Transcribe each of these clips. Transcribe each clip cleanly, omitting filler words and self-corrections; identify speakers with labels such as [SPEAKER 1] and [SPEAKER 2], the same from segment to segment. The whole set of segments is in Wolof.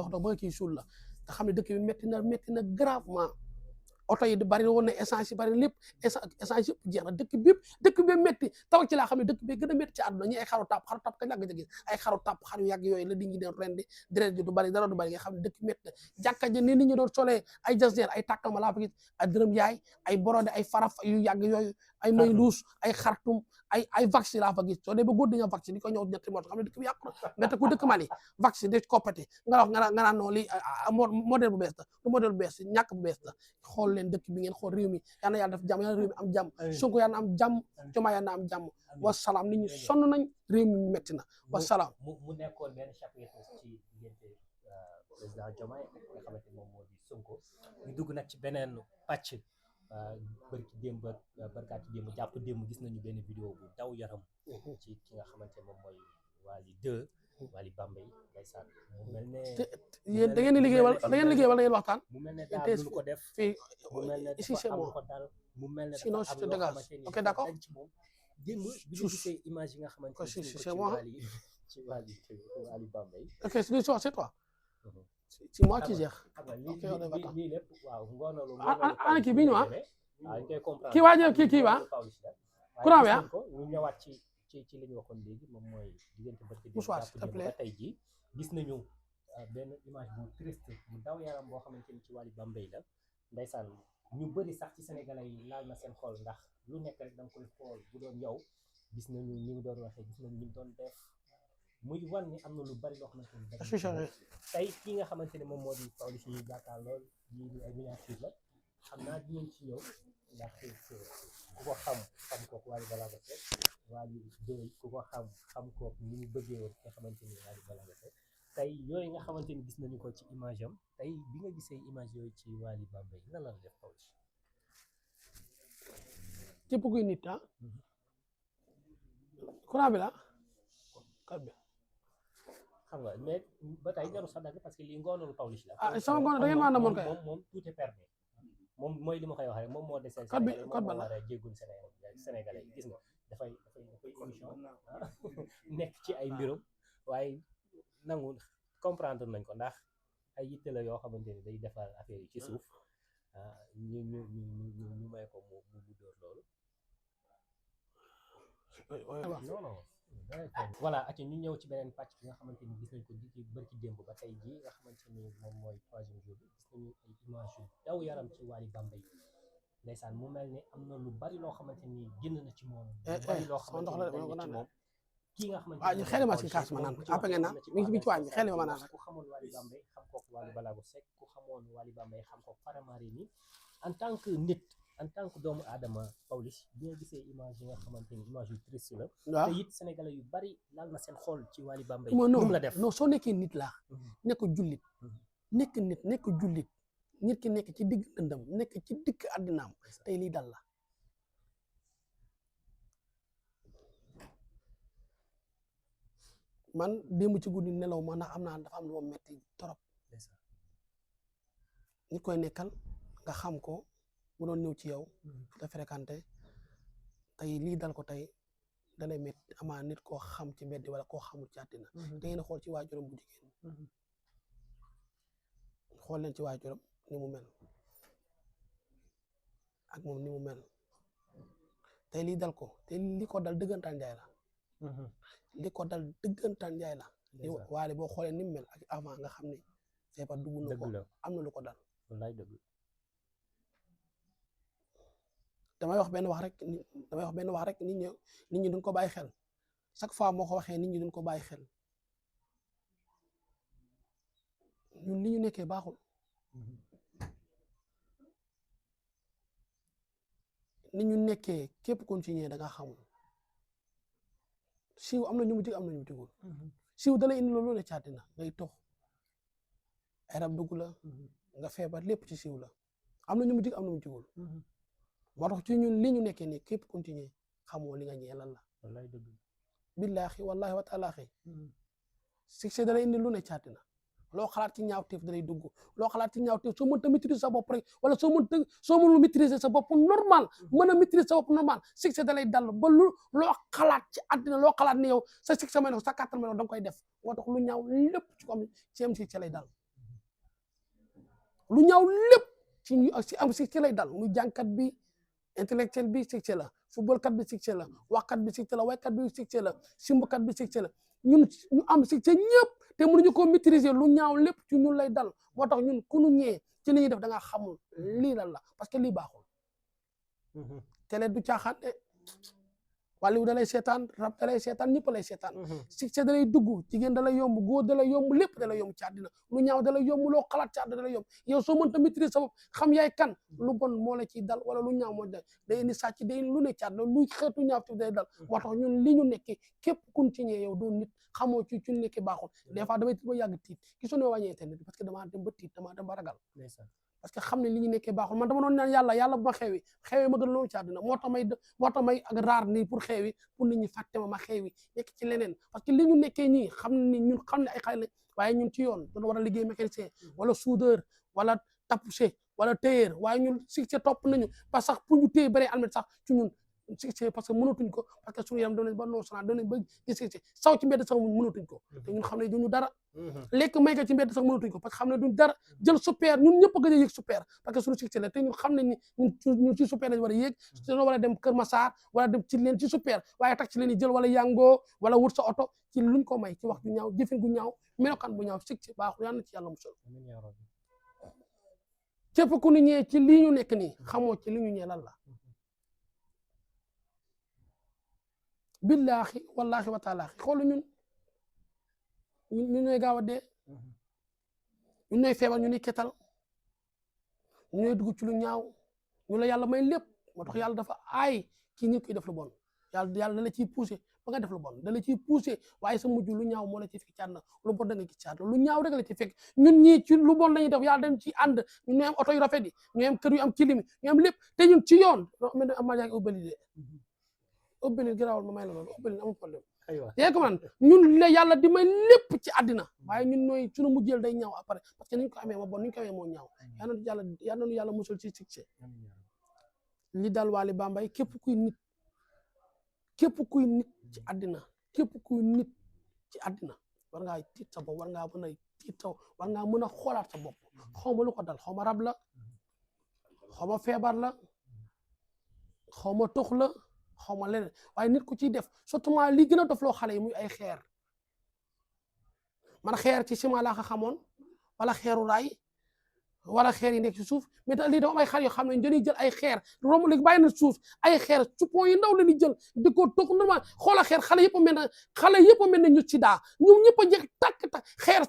[SPEAKER 1] dox ba kii suul la nga xam ne dëkk bi métti na gravement oto yi bari woon na essence yi bari lépp essence yëpp jeex na dëkk bi métti taw ci laa xam ne dëkk bi gën a métti ci àdduna ñi ay xaru tàpp kañ la nga gis ay xaru tàpp xar yu yàgg yooyu la nit ñi doon rendi deret ji du bari dara du bari nga xam ne dëkk métti na jàkka ji ni nit ñi doon solee ay jasneer ay tàkkama laa fa gis ay dërëm yaay ay borode ay faraf yu yàgg yooyu ay may luus ay xartum ay vaccin laa fa gis soo dee ba góor dañoo vaccin di ko ñëw ñetti moo xam ne dëkk bi yàqu na mais te ku dëkk Mali vaccin de koppati nga naan noonu li modèle bu bees la du modèle bu bees ñàkk bu bees la xool leen dëkk bi ngeen xool réew mi yal na yàlla def jàmm yal na réew mi am jàmm Sonko yal na am jàmm Diomaye yal na am jàmm wasalaam nit ñi sonn nañ réew mi metti na wasalaam
[SPEAKER 2] mu nekkoon benn chapitre ci diggante président Diomaye ak nga xamante moom moo di Sonko ñu dugg nag ci beneen pàcc bërki démb barkaati démb jàpp démb gis nañu benn vidéo bu daw yaram ci ki nga xamante moom mooy Wally 2 Wally Bambey ndeysaan mu mel ne
[SPEAKER 1] yéen da ngeen di liggéey wala da ngeen waxtaan
[SPEAKER 2] mu mel ne daal lu ko def
[SPEAKER 1] fii
[SPEAKER 2] mu mel ne
[SPEAKER 1] ici c'est
[SPEAKER 2] dafa am
[SPEAKER 1] moi
[SPEAKER 2] lu ko dal mu mel ne
[SPEAKER 1] sinon je te dégage ok d'accord
[SPEAKER 2] ci moom démb bi ñu gisee image yi nga xamante ne
[SPEAKER 1] c'est moi
[SPEAKER 2] ci Wally Bambey
[SPEAKER 1] ok c'est toi c'est moi qui gère ok on est d'accord
[SPEAKER 2] lii lépp waaw ngoonalu
[SPEAKER 1] ana kii bi ñu
[SPEAKER 2] waaw ñu koy comprendre
[SPEAKER 1] kii waajal kii ba courant bi
[SPEAKER 2] ñu ñëwaat ci li ñu waxoon léegi moom mooy diggante barki ba tey ji gis nañu benn image bu triste bu daw yaram boo xamante ni ci Wally Bambey la ndeysaan ñu bëri sax ci sénégalais yi laal na seen xol ndax lu nekk rek da nga koy xool bu doon yow gis nañu ni mu doon waxee gis nañu ni mu doon def muy wan ni am na lu bari loo xamante ni tey kii nga xamante ne moom moo di Pawlish yi jàkkaar lool yi ay miniature la xam naa dinañ ci ñëw ndax ku ko xam kooku Wally Ballago Seck Wally 2 ku ko xam kooku ni mu bëggee woon nga xamante ni Wally Ballago Seck tey yooyu nga xamante ni gis nañu ko ci image am tey bi nga gisee image yooyu ci Wally Bambey lan la def Pawlish
[SPEAKER 1] képp kuy nit courant bi la kat bi
[SPEAKER 2] xam nga mais ba tey jarul sax dagg parce que lii ngoonalu Pawlish la
[SPEAKER 1] sama ngoon da ngeen maa namoon kay
[SPEAKER 2] moom tout est permis moom mooy li ma koy waxee moom moo desee
[SPEAKER 1] kat bi
[SPEAKER 2] moom moo war a jéggul sénégalais yi gis nga dafay émission nekk ci ay mbirum waaye nangu comprendre nañ ko ndax ay yitte la yoo xamante ni day defar affaire yi ci suuf ñu may ko mu dóor loolu non voilà acca ñu ñëw ci beneen pàcc bi nga xamante ni gis nañ ko di bërki démb ba tey ji nga xamante ni moom mooy troisième jour bi gis nañu ay image yu daw yaram ci Wally Bambey ndeysaan mu mel ni am na lu bari loo xamante ni génn na ci moom lu bari loo xamante ni dañ na ci moom kii nga xamante ni
[SPEAKER 1] xel ma ci kaas ma naan après ngeen naan mi ngi ci waañ bi xel ma naan
[SPEAKER 2] ku xamoon Wally Bambey xam kooku Wally Ballago Seck ku xamoon Wally Bambey xam kooku Faramareen ni en tant que nit en tant que doomu aadama Pawlish bi nga gisee image yi nga xamante ni image yu triste la te it sénégalais yu bari laal na seen xol ci Wally Bambey moom la def
[SPEAKER 1] non soo nekkee nit laa nekk jullit nekk jullit nit ki nekk ci digg ëndam nekk ci digg àddinaam tey lii dal la man démb ci guddi nelaw ma ndax dafa am lu ma metti torop nit koy nekkal nga xam ko mu doon ñëw ci yow te fréquenté tey lii dal ko tey dalay métti amaa nit koo xam ci mbedd wala koo xamul ci àddina da ngeen xool ci waajuram bu jigéen xool leen ci waajuram ni mu mel ak moom ni mu mel tey lii dal ko te li ko dal dëggantaan njaay la li ko dal dëggantaan njaay la waale boo xoolee ni mu mel ak avant nga xam ne feebar dugg na ko am na lu ko dal
[SPEAKER 2] wallaay dëgg
[SPEAKER 1] damay wax benn wax rek nit ñi duñ ko bàyyi xel chaque fois moo ko waxee nit ñi duñ ko bàyyi xel ñun li ñu nekkee baaxul ni ñu nekkee képp continuer da nga xamul siiw am na ñu mu jig am na ñu mu jigul siiw da lay indi loolu ne ci àddina ngay tox ay rab dugg la nga feebar lépp ci siiw la am na ñu mu jig am na ñu mu jigul moo tax ci ñun li ñu nekkee nii képp continuer xamoo li nga ñee lan la
[SPEAKER 2] wallaay dëgg
[SPEAKER 1] billaahi wallaahi wa taalaahi succès da lay indi lu ne ci àddina loo xalaat ci ñaawteef da lay dugg loo xalaat ci ñaawteef soo mënta maîtriser sa bopp rek wala soo mënul maîtriser sa bopp normal mën a maîtriser sa bopp normal succès da lay dal ba loo xalaat ci àddina loo xalaat ni yow sa succès may na sa kàttan may na da nga koy def moo tax lu ñaaw lépp ci comme ci lay dal lu ñaaw lépp ci lay dal muy jàngkat bi intellectuel bi succès la footballkat bi succès la waxkat bi succès la waykat bi succès la simbakat bi succès la ñun ñu am succès ñëpp te mënuñu ko maîtriser lu ñaaw lépp ci ñun lay dal moo tax ñun ku ñu ñee ci li ñuy def da nga xamul lii lan la parce que lii baaxul télé du caaxaan de wàllu da lay seetaan rab da lay seetaan ñëpp lay seetaan succès da lay dugg jigéen da lay yomb góor da lay yomb lépp da lay yomb ci àddina lu ñaaw da lay yomb loo xalaat ci àddina da lay yomb yow soo mënta maîtriser sa bopp xam yaay kan lu bon moo la ciy dal wala lu ñaaw moo dal day indi sàcc day lu ne ci àddina lu xeetu ñaaw ci day dal moo tax ñun li ñu nekkee képp kun ci ñee yow doon nit xamoo ci ñu nekkee baaxul des fois damay tiit ba yàgg tiit gisoo ne wàññee internet parce que damaa dem ba tiit damaa dem ba ragal parce que xam ne li ñu nekkee baaxul man dama doon naan yàlla bu ma xewi ma gën loolu ci àddina moo tax may ak raar nii pour xewi pour nit ñi fàtte ma xewi nekk ci leneen parce que li ñu nekkee ñii xam ne ay xale lañ waaye ñun ci yoon dañu war a liggéey mécanicien wala soudeur wala tapissier wala tailleur waaye ñun succès topp nañu parce que pour ñu téye bëree almet sax ci ñun succès parce que mënatuñ ko parce que suñu yaram doon nañ ba noosana doon nañ ba gis succès saw ci mbedd sax mënatuñ ko te ñun xam ne duñu dara lekk may ka ci mbedd sax mënatuñ ko parce que xam ne duñ dara jël super ñun ñëpp a gën a yéeg super parce que suñu succès la te ñun xam nañ ni ñun ci super lañ war a yéeg dañoo war a dem Kër Massar wala dem ci leen ci super waaye tax ci leen jël wala yàngoo wala wut sa oto ci luñ ko may ci wax ju ñaaw jëfin gu ñaaw melokaan bu ñaaw succès baaxul yàlla na ci yàlla musal képp ku ñu ñëwee ci lii ñu nekk nii xamoo ci li ñu ñëwee lan la billaahi wallaahi wa taalaahi xoolu ñun ñooy gaaw a dee ñun ñooy feebar ñu ni ketal ñu ñooy dugg ci lu ñaaw ñu la yàlla may lépp moo tax yàlla dafa aay ci nit koy def lu bon yàlla da la ciy poussé ba nga def lu bon da la ciy poussé waaye sa mujj lu ñaaw moo la ci fekk ci àdduna lu bon da nga gis ci àdduna lu ñaaw rek la ci fekk ñun ñii ci lu bon lañuy def yàlla dem ci ànd ñu ñooy am oto yu rafet yi ñooy am kër yu am kilim ñu am lépp te ñun ci yoon mel ne am maa jaagi ubbali de garaawal ma may la loolu ubbi amul problème yee ko man ñun la yàlla di may lépp ci àddina waaye ñun ñooy suñu mujjeel day ñaaw après parce que ni ñu ko amee moo bon ni ñu ko amee moo ñaaw yal na yàlla musul ci succès li dal Wally Bambey képp kuy nit ci àddina képp kuy nit ci àddina war ngaa tiit sa bopp war ngaa mën a tiit war ngaa mën a xoolaat sa bopp xaw ma lu ko dal xaw ma rab la xaw ma feebar la xaw ma tux la xaw ma leneen waaye nit ku ciy def surtout li gën a def loo xale yi muy ay xeer man xeer ci ciment laa ko xamoon wala xeeru raay wala xeer yi nekk ci suuf mais lii dafa am ay xale yoo xam ne dañuy jël ay xeer romb léegi bàyyi na suuf ay xeer suppon yu ndaw la ñuy jël di ko toog normal xoola xeer xale yëpp a mel ne ñu ci daa ñoom ñëpp a jeex tàkk xeer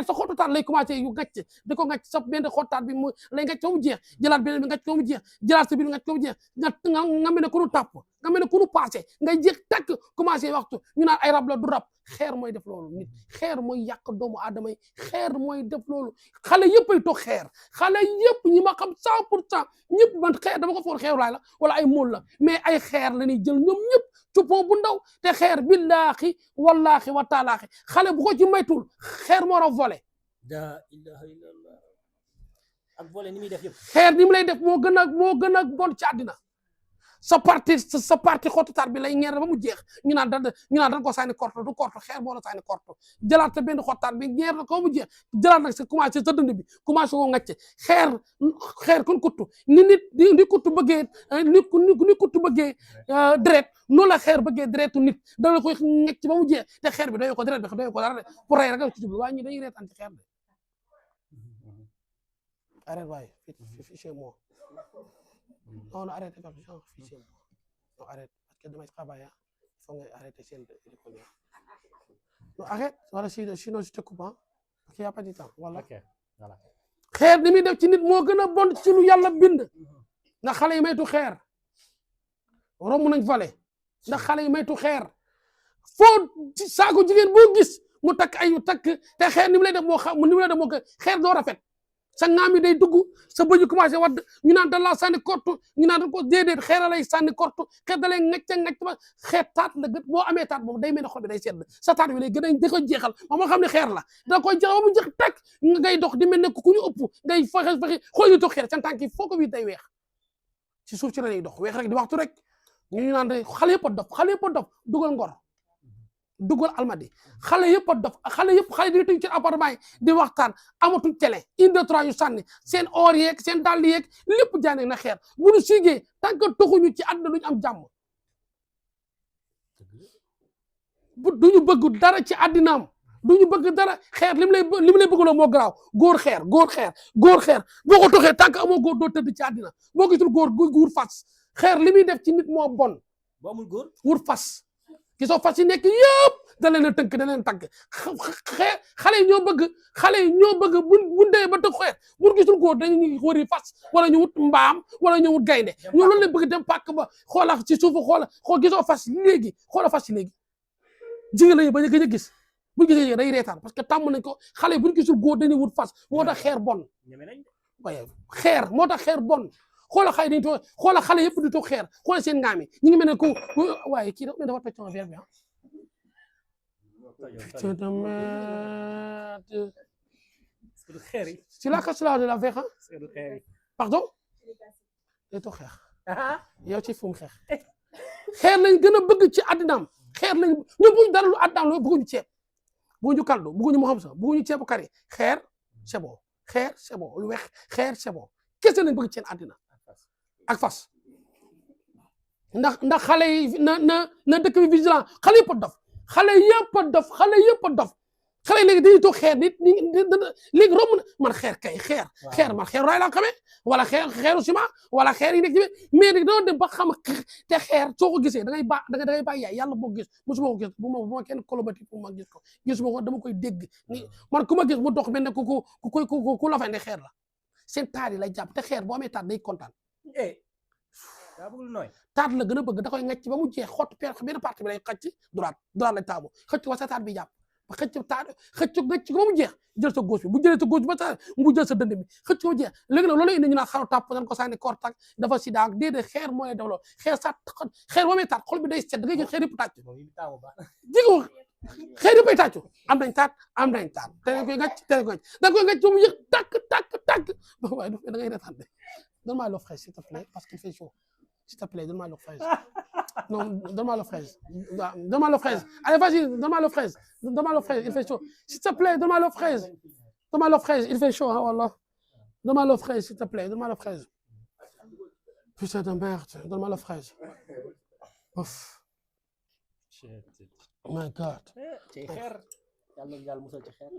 [SPEAKER 1] sa xottaat lay commencé yu ngacc di ko ngacc sa benn xottaat bi mu lay ngacc ba mu jeex jëlaat beneen bi ngacc ba mu jeex jëlaat sa biir ngacc ba mu jeex nga mel ne ku nu tàpp nga mel ne ku nu passé ngay jeex tàkk commencé waxtu ñu naan ay rab la du rab xeer mooy def loolu nit xeer mooy yàq doomu aadama yi xeer mooy def loolu xale yëpp ay toog xeer xale yëpp ñi ma xam 100% ñëpp man xeer dama ko foog xeeru laay la wala ay mool la mais ay xeer la ñuy jël ñoom ñëpp cupon bu ndaw te xeer billaahi wallaahi wa taalaahi xale bu ko ci maytul xeer moo la volé.
[SPEAKER 2] la ilaha illallah ak volé ni muy def yëpp.
[SPEAKER 1] xeer ni mu lay def moo gën a bon ci àddina sa parti xottataat bi lay ñeer ba mu jeex ñu naan dañ ko sànni korto du korto xeer moo la sànni korto jëlaat sa benn xottaat bi ñeer na ko mu jeex jëlaat nag sa commencé sa dënd bi commencé koo ngacce xeer kon kuttu ni kuttu bëggee ni kuttu bëggee deret noonu la xeer bëggee deretu nit dana koy ngacc ba mu jeex te xeer bi doyoo ko deret bi doyoo ko dara de pour rey rek nga ko jublu waaye ñi dañuy reetaan ci xeer de arrête waaye fi chez moi non arrête pas fii chez moi non arrête parce que damay travailler il faut nga arrêter seen école non arrête wala sinon je te coupe parce qu'il y a pas de temps voilà xeer ni muy def ci nit moo gën a bon ci lu yàlla bind ndax xale yi maytu xeer romb nañ fale ndax xale yi maytu xeer foo saako jigéen boo gis mu takk te xeer ni mu lay def moo xeer doo rafet sa ngaam yi day dugg sa bëju commencé wadd ñu naan da laa sànni kortu ñu naan ko déedéet xeer lay sànni kortu xeer da lay ngacc ba xeer taat la gët boo amee taat moom day mel ne xol bi day sedd sa taat bi lay gën a di ko jeexal moom moo xam ne xeer la da koy jeexal ba mu jeex tàkk ngay dox di mel ne ku ñu ëpp ngay fexe xool ñu toog xeer seen tànk yi foo ko wi day weex ci suuf ci la ñuy dox weex rek di waxtu rek ñu naan xale yëpp a dof dugal ngor dugal almadi xale yëpp a dof xale di tëj ci appartement yi di waxtaan amatuñ télé 1 2 3 yu sànni seen or yeeg seen dàll yeeg lépp jaane na xeer bu ñu sigee tant que toxuñu ci àdduna duñu am jàmm duñu bëgg dara ci àddinaam duñu bëgg dara xeer li mu lay bëggloo moo garaaw góor xeer boo ko toxee tant que amoo góor doo tëdd ci àddina boo gisul góor wut fas xeer li muy def ci nit moo bon
[SPEAKER 2] boo amul góor
[SPEAKER 1] wut fas gisoo fas yi nekk yëpp da leen a tënk da leen tàgg xale yi ñoo bëgg bu dee ba tëgg xeer bu gisul góor dañuy wëri fas wala ñu wut mbaam wala ñu wut gaynde ñoo loolu la bëgg dem pàkk ba xoola ci suufu xool gisoo fas léegi xoola fas yi léegi jigéen lañu bañ a gëj a gis buñu gisee day reetaan parce que tàmm nañ ko xale yi buñu gisul góor dañuy wut fas moo tax xeer bon waaye xeer moo tax xeer bon xoola xale dañu toog xoola xale yëpp di toog xeer xoola seen ngaam yi ñu ngi mel ne ko waaye kii dafa toj sama verre bi c'est la casse de la verre pardon day toog xeex yow ci fu mu xeer lañ gën a bëgg ci àddinaam xeer lañ ñoom buñu dara lu àddinaam lu bëgguñu ceeb bëgguñu kaldu bëgguñu mu xam sax bëgguñu ceebu kari xeer c'est bon lu weex xeer c'est bon kese lañ bëgg ci seen àddina ak fas ndax xale yi na dëkk bi vigilant xale yëpp a dof xale yëpp a dof xale yi léegi dañuy toog xeer nit léegi romb na man xeer kay xeer man xeer raay laa xamee wala xeeru ciment wala xeer yi nekk ci mais nag dañoo dem ba xam te xeer soo ko gisee da ngay bàyyi yaay yàlla boo gis musuma ko gis bu ma kenn kolobati pour ma gis ko gisuma ko dama koy dégg ni man ku ma gis mu dox mel ne ku la fay ne xeer la seen taat yi lay jàpp te xeer boo amee taat day kontaan taat la gën a bëgg da koy ngacc ba mu jeex xott benn partie bi lay xëcc droite lay taamu xëcc ko sa taat bi jàpp ba xëcc ngacc ko ba mu jeex jël sa gauche bi bu jëlee sa gauche ba sa mu jël sa dënd bi xëcc ko ba jeex léegi nag loolu indi ñu naan xaru tàpp dañ ko sànni koor tak dafa sida ak déedéet xeer moo lay def loolu xeer boo amee taat xol bi day set da ngay gis xeer yëpp tàcc jigéen xeer yëpp ay tàccu am nañ taat te dañ koy ngacc da koy ngacc ba mu yëg tàkk waaye da ngay retaan de donne-moi l'eau fraîche s'il te plaît parce qu'il fait chaud s'il te plaît donne-moi l'eau fraîche non donne-moi l'eau fraîche donne-moi l'eau fraîche allez vas-y donne-moi l'eau fraîche il fait chaud s'il te plaît donne-moi l'eau fraîche il fait chaud hein wallah donne-moi l'eau fraîche s'il te plaît donne-moi l'eau fraîche putain de merde donne-moi l'eau fraîche ouf oh my god
[SPEAKER 2] ci xeer yàlla musal ci xeer